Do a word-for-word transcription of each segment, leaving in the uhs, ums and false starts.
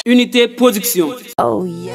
Unité Production. Oh yeah.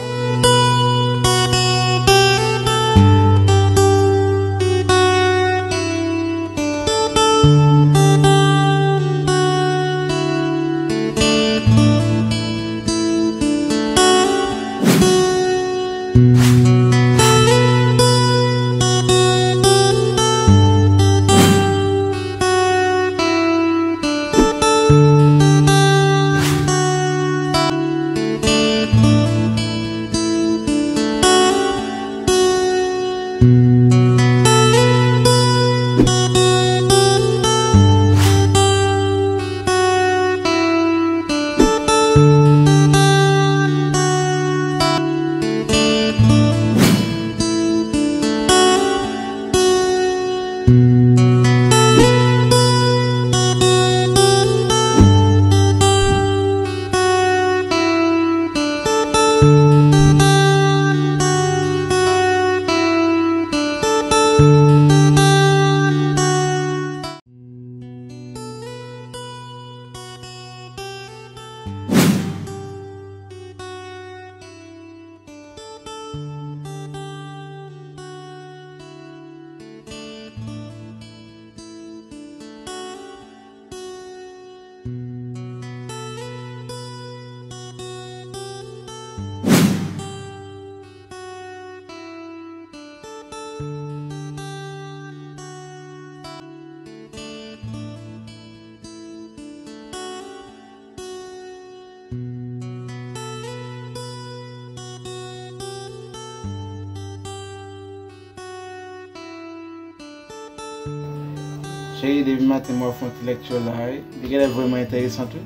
Cheri, depi maten m wè w ap fè yon ti lèkti la, wi. Li genlè vrèman enteresan tou.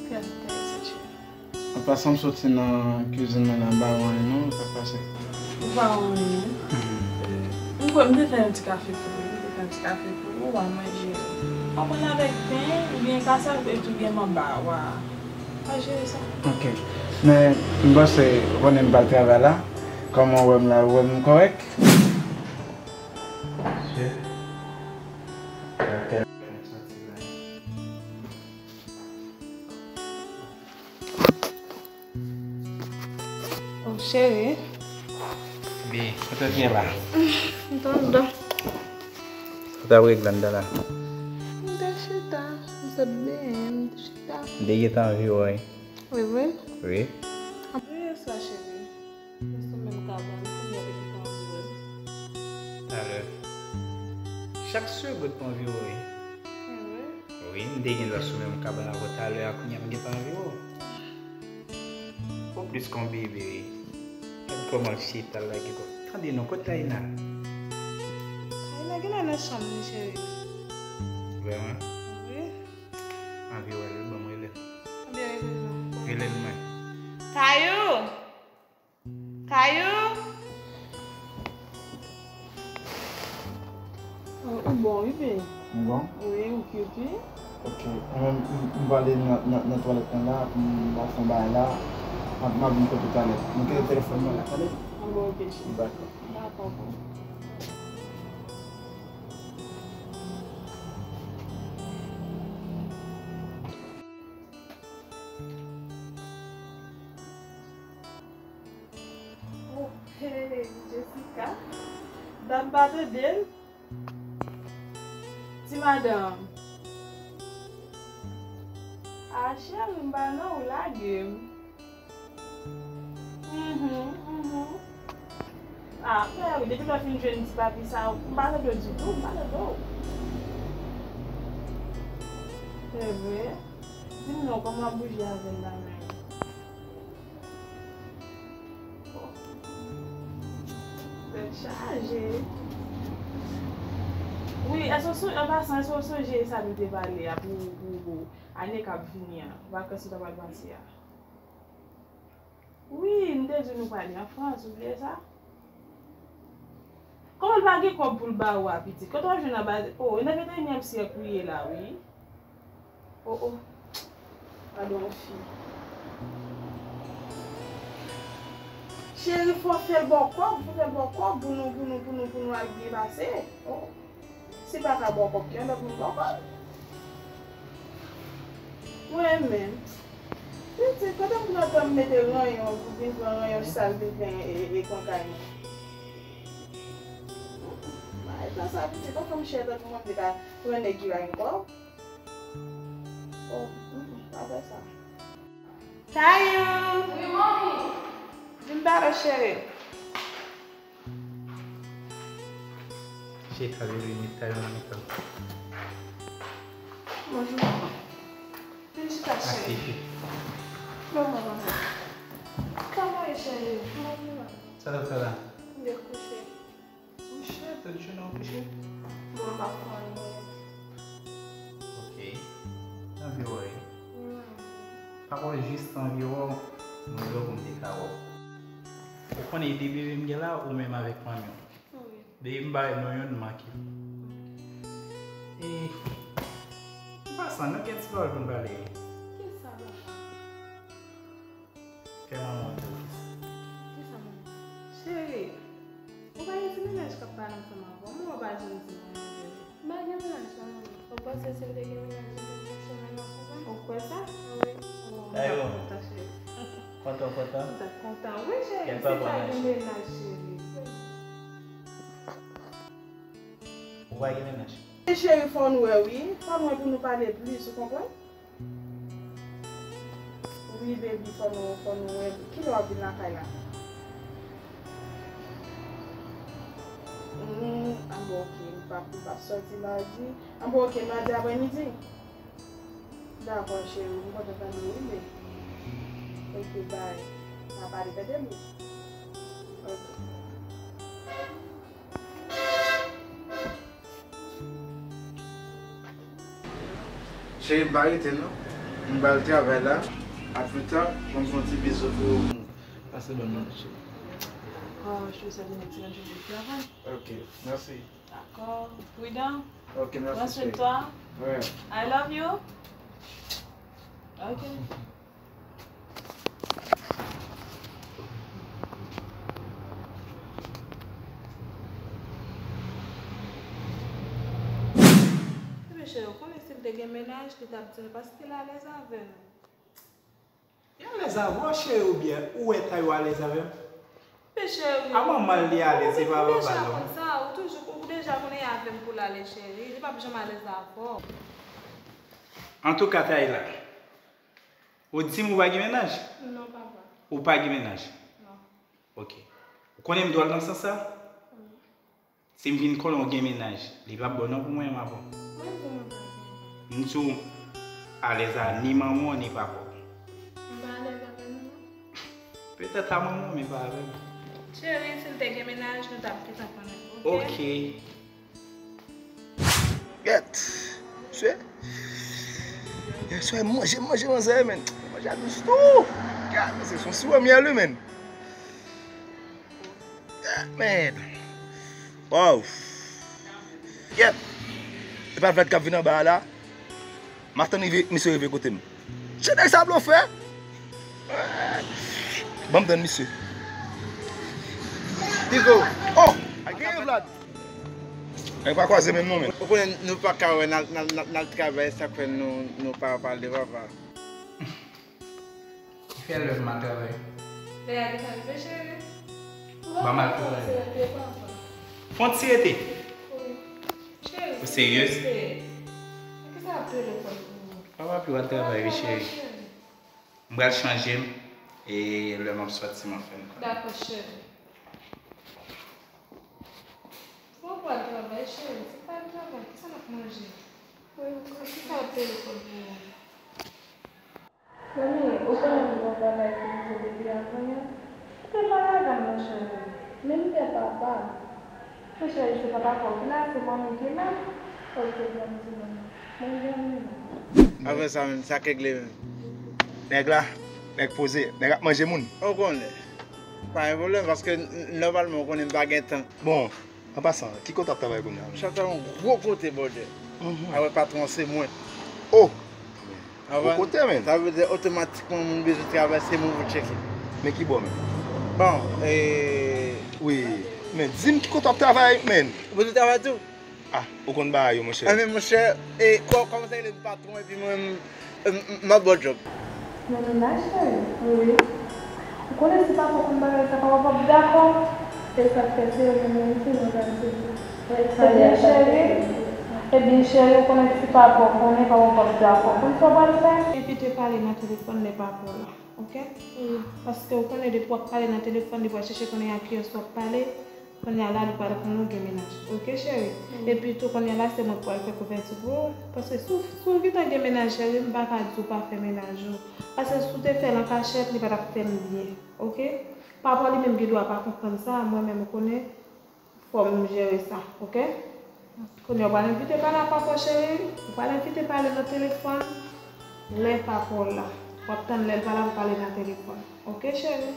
Trè enteresan, cheri. An pasan, m soti nan kizin mwen la, m pa wè anyen non, sa k pase? Ou pa wè anyen non? M kwè m te fè yon ti kafe pou ou, m te fè yon ti kafe pou ou, w a manje. W a pran avèk pen, oubyen kasav, epi oubyen manba, w a, w a jere sa. Ok. Men, m panse, ou konnen m pa al travay la, kòman w wè m la, ou wè m kòrèk? Mesye, karaktè. Oh, cheri. Bi, kote w t ye la? M t anndan. Sa w t ap regle anndan la? M te chita. M sot benyen, m te chita. M te gentan anvi wè w, wi. Wi, vre? Wi. Apre yè swa, cheri. Nou sou menm kabann, kounye a depi m anvi wè l. Talè. Chak segonn m anvi wè w. Wi, m te gen dwa sou menm kabann avè w talè a, kounye a m gentan anvi wè w. Ou plis ke yon bebe, wi. Gad kòman l chita, l lage kò. Tande non, kote Taina? Taina genlè nan chanm li, cheri. Vrèman? Wi. Anvi wè l, wi, ban m rele l. Anvi rele l non. Rele l mwen. Tayou! Kayou? Ou bon, wi, bebe. M bon? Wi, ou cute, wi. Ok. Mwen menm, m, m prale nan, nan, nan twalèt mwen la, pou m al fè yon bagay la. M ap, m ap vin kote w talè. M kite telefòn mwen la, tande? Bon, ok, cheri. Dakò. Dakò, bon. Oh, hey, Jessica. Dat m pa tande l. Ti madanm. Ah, cheri, m pa nan ou lage m. Mhm, mhm. Ah, mè wi, depi lè w fin jwenn ti papi sa, m pa tande w ditou, m pa tande w. Se vre? Di m non, kòman w ap bouje avè l la menm? Tèt chaje. Wi, èske w sonje, an pasan, èske w sonje sa nou te pale a pou, pou, pou ane k ap vini an, vakans nou ta pral pase a? Wi, m te di w nou prale an Frans, ou bliye sa? Kòman l pa gen kòb pou l ba ou a, pitit? Kote w ap jwenn anba, o, e nan ventenyèm syèk ou ye la, wi. O, o. Gadon fi. Cheri, fò w fè l ba w kòb, fò w fè l ba w kòb pou nou, pou nou, pou nou, pou nou al byen pase. O, o. Si l pa ka ba w kòb, ki yon lòt moun ba w kòb. Mwen menm. Pitit, kote m pran tan m mete ranyon pou vin pran ranyon sal te plen e, e, e kon kay mwen? Bagay sa, pitit, pa fè m chè tankou mwen, m te ka pran nèg ki pa gen kòb. Oh, mm, mm, pa fè sa. Tayou! Wi, mami. Vin ba lè, cheri. Chita, bebe, met Tayou nan mitan. Bonjou, papa. Vin chita, cheri. Asije. Kòman, mama? Kòman w ye, cheri? Kòman w ye, mama? Sa w ap fè la? M te kouche. Kouche, tout jounen w kouche? Bon, m pa fè anyen. Ok. Anvi wè w. Wi, mama. Papa w jis anvi wè w, mwen wè w pou m te ka wè w. Ou konnen de bebe m gen la, ou menm avèk manmi w. Wi. Depi m pa wè nou youn manke. E, an pasan, nou gen ti pawòl pou n pale. Kisa, papa? Kè manman w tris. Kisa, manman? Cheri, ou pa gen ti mennaj k ap pale ansanm avè w? Mwen wè w pa janm di mwen anyen de li. M pa gen mennaj, non, manman. Ou panse si m te gen mennaj, m t ap fonksyone nan konsa? Ou kwè sa? Wi. Oh, m t ap kontan, cheri. Kontan, kontan? M t ap kontan. Wi, cheri, si m pa gen mennaj, cheri. Ou pa gen mennaj? Cheri, fò n wè, wi. Fò n wè pou nou pale plis, ou konprann? Wi, baby, fò nou, fò nou wè. Kilè w ap vin lakay la? Hmm, ah, bon, ok, m p ap, m p ap sòti madi. Ah, bon, ok, madi aprèmidi. Dakò, cheri, m kontan tande w, wi, baby. Ok, bye. N a pale tande m? Ok. Cheri, m pa rete non. M pral travay la. A pli ta, ban m fè yon ti bizou pou ou. Pase ban m yon cheri. Oh, cheri, sa vin yon ti jan de travay. Ok, mèsi. Dakò, pridan. Ok, mèsi cheri. Pran swen twa. Wi. I love you. Ok. Ebyen, cheri, ou konnen si l te gen mennaj, li t ap di l paske l alèz avè m. Li alèz avè w, cheri, oubyen ou wè Tayo alèz avè m? Men cheri, a manman l li alèz, se pa papa l non. Ou deja konn sa, ou toujou, ou deja konnen avè m pou l ale, cheri. Li p ap janm alèz avè w. Antouka, Tayla, ou di m ou pa gen mennaj? Non, papa. Ou pa gen mennaj? Non. Ok. Ou konnen m dwòl nan sans sa? Wi. Si m vin konnen w gen mennaj, li p ap bon non pou mwen, ma bon. Mwen di mwen pa gen. M di w, alèz a ni manman w, ni papa w. M pa alèz avè nou non. Petèt a manman w, men pa avè m. Cheri, si l te gen mennaj, nou t ap gentan konnen, ok? Ok. Gèt. Mesye. Yèswa, manje, manje, manje, men. Manje a dous tou. Gad, se son siwo myèl, men. Ah, man. Wow. Yep. E pa vlad k ap vin anba a la. M ap tann rive, misye rive kote m. Che nèg sa blofè. Ban m tann misye. Pigo. Oh, a genyen vlad. Nèg pa kwaze menm non, men. Ou konnen nou pa ka wè n al, n al, n al, n al travay, sa k fè nou, nou pa pale, papa. Ki fè lè m al travay? Lè a gentan rive, cheri. Ban m al travay. Fè yon ti rete. Wi. Cheri, ou serye? Kisa ap telefòn pou ou? Papa pi w al travay, wi, cheri. M pral chanje m, e lè m ap sòti, m ap fè n konnen. Dakò, cheri. Fò w al travay, cheri. Si w pa al travay, kisa n ap manje? Kisa ap telefòn pou ou? Manmi, ou konnen m gen yon bagay pou m di w depi avan yè. Ou te pale avè m, monchè. Men m gen papa. Monchè, se papa pa w ki la, se manmi ki la. Ok, ban m di manmi. Mwen gen manmi. Apre sa menm, sa k regle menm? Nèg la, nèg poze, nèg ap manje moun. Ou konnen. Pa gen pwoblèm, paske n-, n-, nòmalman, ou konnen m pa gen tan. Bon, an pasan, ki kote w ap travay kounye a menm? Sa se yon gwo kote, brother. Mhm. Apre patwon an se mwen. Oh! Gwo kote, men. Sa vle di otomatikman moun bezwen travay, se mwen pou tcheke. Men ki bò, men? Bon, e. Wi, men di m ki kote w ap travay, men. Ou bezwen travay tou? Ah, ou konn bagay yo, monchè. Enben, monchè, e kò-, kòman sa rele m patwon, epi mwen, m, m, m ap ba w djòb. Nan menaj, cheri? Wi. Ou konnen si papa w konn bagay sa, papa w p ap dakò. E sa k fè se yo menm yo ki nou gade. Ebyen, cheri, ebyen, cheri, ou konnen si papa w konnen, papa w p ap dakò. Konn sa w pral fè? Evite pale nan telefòn lè papa w la, oke? Wi. Paske ou konnen depi w ap pale nan telefòn, li pral chèche konnen a kiyès w ap pale. Kounye a la, li pral konnen w gen menaj. Oke, cheri? Epi tou, kounye a la, se mwen k pral fè kouvèti pou ou. Paske si w, si w gentan gen menaj, cheri, m pa ka di w pa fè menaj ou. Paske si w te fè l an kachèt, li pa t ap fè m byen. Oke? Papa w li menm gen dwa pa konprann sa, mwen menm ou konnen, fò m jere sa. Oke? Kounye a, w pral envite pale a papa w, cheri. Ou pral envite pale nan telefòn. Lè papa w la. W ap tann lè l pa la pou pale nan telefòn. Oke, cheri?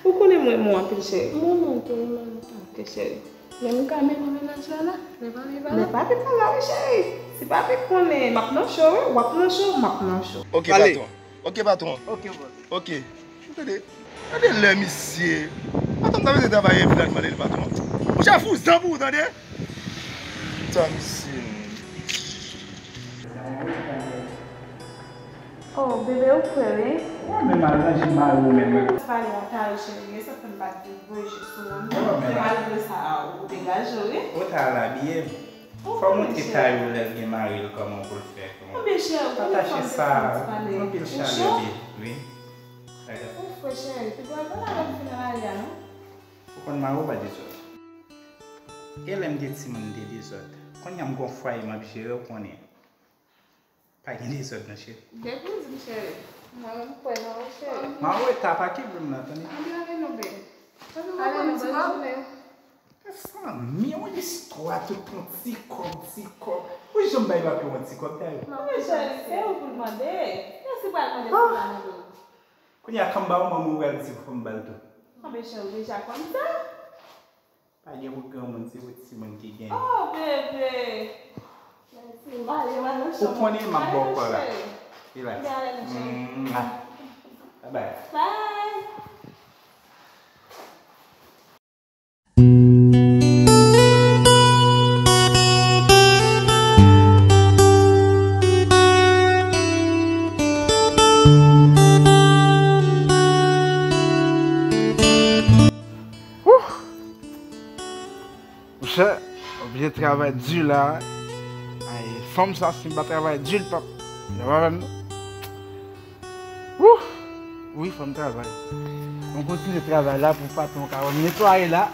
Ou konnen mwen renmen w anpil, cheri. Mwen renmen w tou, mwen. Oke, cheri. Lè m ka mennen w nan menaj la, la. Lè papi pa la. Lè papi pa la, wi, cheri. Si papi konnen, m ap nan cho, wi. W ap nan cho, m ap nan cho. Oke, patwon. Oke, patwon. Oke, bòs. Oke. Tande, tande lè misye. Patwon, m ta bezwen travay, Vlad mande l, patwon. Monchè, fou zan pou ou, tande? Sa misye. Oh, bebe, ou fre, wi. Ou menm al ranje mari w menm, wi. Pale yon tay, cheri, e sa fè m pa di vre je sou moun. Se malgre sa, ou degaje, wi. Ou ta al abiye. Fò w montre tay ou lè l gen mari l kòman pou l fè. Anben cheri, ou konnen fòm de fanm ti pale. Anpil chalè byen, wi. Ou fre cheri, pi bwè l pa la lè m fin nan lari a non. Ou konn mari w pa dezòd. E lè m te timoun m te dezòd. Kounye a m gon fwaye m ap jere, ou konnen. Pa gen dezòd non cheri. Byen pou di m cheri. Mwen menm kwè nan ou cheri. Mari w e ta pa kenbe m nan tande. Anben ale non bebe. Ale non bebe. Sa mi yon istwa tout yon ti kòb, ti kòb. Ou janm bay papi yon ti kòb dayè. Non, men cheri, se ou pou l mande. Mèsi pral mande pou l pa mande w. Kounye a, kan m ba w manman w pral di fò m ba l tou. Anben cheri, ou deja konn sa. Pa gen pou granmoun, se pou timoun ki gen. Oh, bebe. Mèsi, m ale, m al nan chanm. Ou konnen m ap ba w kò la. Relax. Mwah. Bye bye. Bye. Wouh! Monchè, oblije travay di la. Ay, fanm sa, si m pa travay di, l p ap, l p ap avè m non. Wouh! Wi, fò m travay. Mwen kontinye travay la pou patwon ka wè m netwaye la.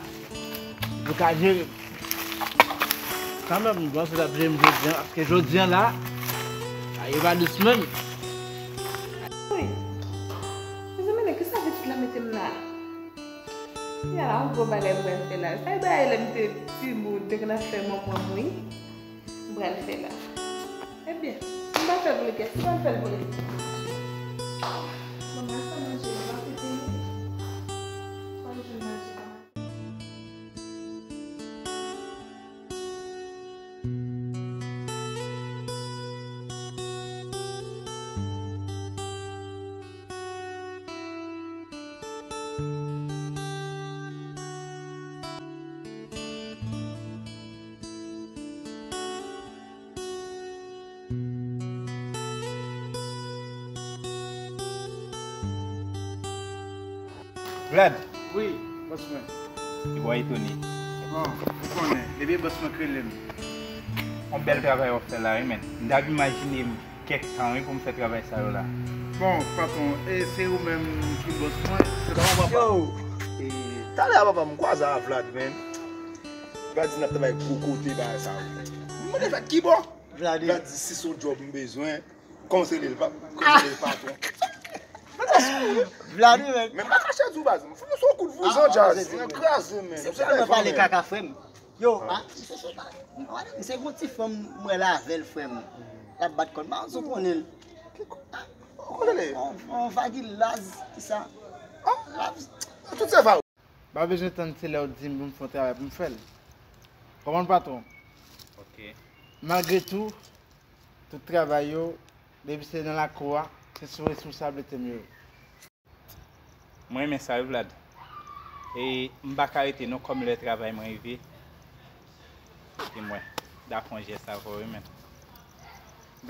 Pou ka jere m. Kanmenm, m panse l ap jere m jodi a, paske jodi a la, a Evalus menm. Wi. Mezanmi, nan kisa pitit la mete m la? Yala, yon gwo bagay m pral fè la. Sa e bagay lè m te timoun, te konn ap fè manman m, wi. M pral fè la. Ebyen, m pa fè l pou li kès, m pral fè l pou li. Manman sa manje, li pa fete li. Pral jwenn manje pa maten. Vlad. Wi, bòs mwen. Se bò etone. Bon, ou konnen, depi bòs mwen k rele m. On bèl travay w ap fè la, wi, men. M t ap imajine m kèk tan, wi, pou m fè travay sa yo la. Bon, patwon, e se ou menm ki bòs mwen, se pa yon papa. Yo! E, talè a papa m kwaze a Vlad, men. Vlad di n ap travay gwo kote, bagay sa yo. M mande Vlad ki bò? Vlad, Vlad di si se yon djòb m bezwen, kòman se rele l pa, kòman se rele l patwon. Vlad, wi, men. Men m pa kache di w baz, m fout nou sou yon kout vouzan djaz, mwen kraze, men. Se tèlman pale kaka, frè m. Yo, ah, se, se pa, se yon ti fanm m wè l avè l, frè m. L ap bat kò l. M pa konn si w konnen l. Ki kò? Ah, ou konnen li? On, on vagilaz, ki sa? Ah, tout se va. Pa bezwen tann se lè w di m pou m fè yon travay pou m fè l. Konprann, patwon? Ok. Malgre tou, tout travay yo, depi se nan lakou a, se sou responsablite m yo ye. Mwen renmen sa wi, Vlad. E m pa ka rete non, kòm lè travay mwen rive. E mwen, dakò yon jès avè w wi, men. M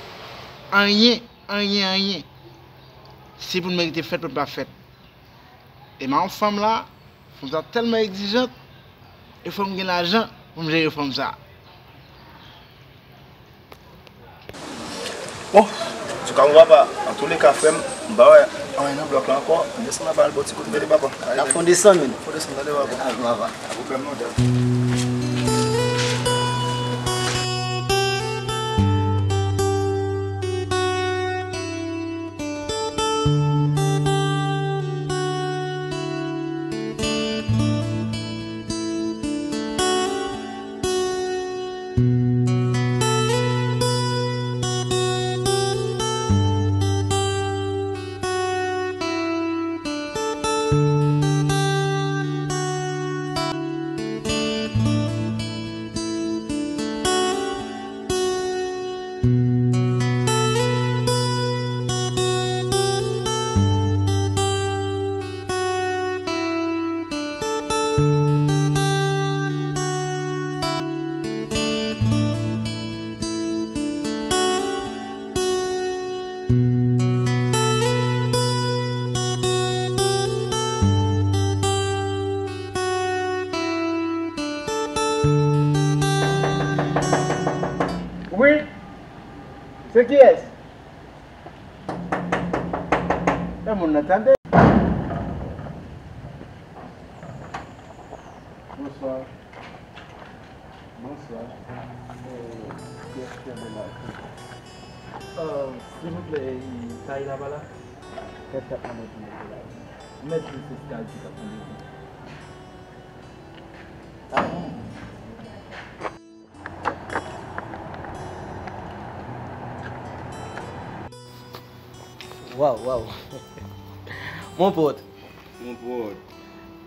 Anyen, anyen, anyen. Si pou l merite fèt, pou l pa fèt. E m a yon fanm la, fanm sa tèlman egzijant, e fò m gen lajan pou m jere fanm sa. Bon, antouka, mon papa, antouleka, frè m, m pa wè anyen nan blòk la ankò. Desann la, ba l bon ti kout men, papa. N ap fè yon desann, wi. Fè yon desann, tande, papa. Pwoblèm non, dèm. Wi, se kiyès? E moun nan tande. Bonswa. Bonswa. Eh, kiyès ki ap la? Euh, silvouplè, kay la pa la? Kèt kat nan mwen pou mete la. Mèt Jil Fiskal ki t ap mande pou. Ah bon? Waw, waw. Mon pòt. Mon pòt.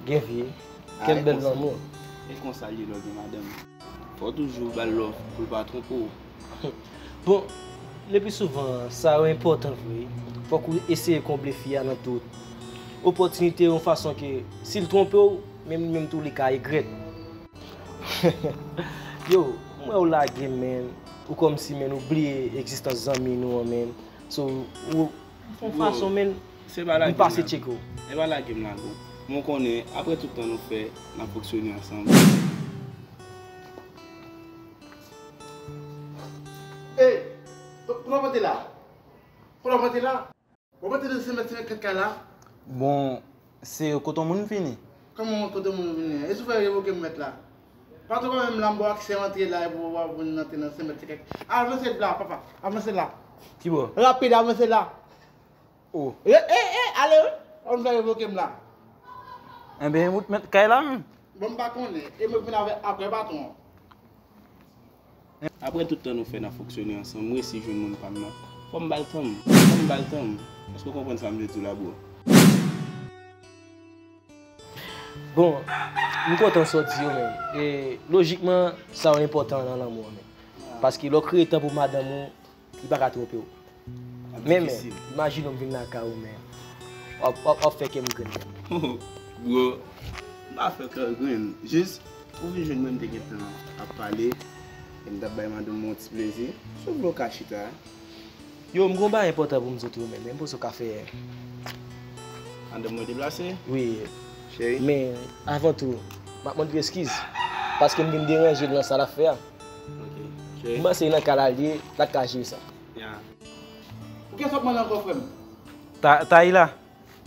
Gen vi. Ah, kèl bèl lanmou. E konsa l ye lè w gen madanm. Fò w toujou ba l love pou l pa twonpe w. Bon, le pli souvan, sa yo enpòtan vre. Fòk ou eseye konble fi a nan tout opòtinite yon fason ke si l twonpe w, menm li menm tou li ka regrèt. Yo, m wè w lage, men, ou kòmsi, men, ou bliye egzistans zanmi nou an, men. So, ou, ou fè yon fason, men, m pase tcheke w. E pa lage m la, bon. Mwen konnen, apre tout tan nou fè, n ap fonksyone ansanm. Ey, kote w ap antre la? Kote w ap antre la? W ap antre nan senk mèt, senk mèt kat kay la? Bon, se kote yon moun vini. Kòman kote yon moun vini? E si w fè revoke m mèt la? Patwon, kòman menm la, m ba w aksè antre la, epi w ap vin antre nan senk mèt, se kèk. Avanse la, papa, avanse la. Ki bò? Rapid, avanse la. Oh. E, e, e, ale, wi. Ou m fè revoke m la. Enben, ou t mèt kay la menm. Bon, m pa konnen. E mwen k vin avè, apre patwon an. Apre tout tan nou fè n ap fonksyone ansanm, m resi jwenn moun pa m nan. Fò m ba l tan m. Fò m ba l tan m. Èske w konprann sa m vle di w la, bro? Bon, m kontan sa w di yo, men. E, lojikman, sa yo enpòtan nan lanmou an, men. Paske lè w kreye tan pou madanm ou, li pa ka twonpe w. Men, men, imajine w m vin lakay ou, men. W ap, w ap, w ap fè kè m grenn, men. Bro, m pa fè kè w grenn. Jis, ou vin jwenn mwen, m te gentan ap pale, e m t ap bay madanm mwen yon ti plezi. Si w vle w ka chita. Yo, m gon bagay enpòtan pou m di w tou, men, men m panse w ka fè. Madanm mwen deplase? Wi. Cheri? Men, avan tou, m ap mande w eskiz. Paske m vin deranje l nan sa l ap fè a. Ok. Cheri? M panse nan ka l al ye, l ap ka jere sa. Ya. Pou kiyès w ap mande ankò, frè m? Ta-, Tayla.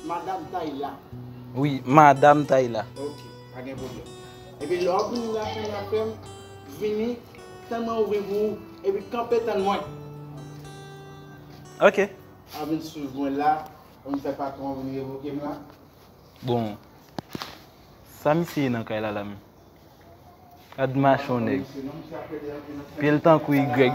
Madanm Tayla. Wi, madanm Tayla. Ok, pa gen pwoblèm. Epi lè w ap vini la, frè m, frè m, vini, tann mwen ouvri pou ou, epi kanpe tann mwen. Ok. A vin swiv mwen la, pou m fè patwon an vin revoke m la. Bon, sa misye ye nan kay la la menm? Gad machon nèg. Pye l tankou Y.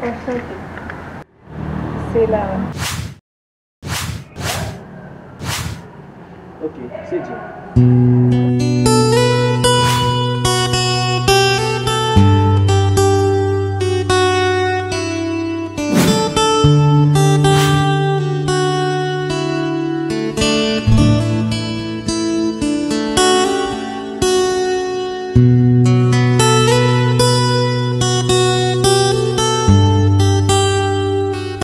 Anchante. Se Lara. Ok, se Jim.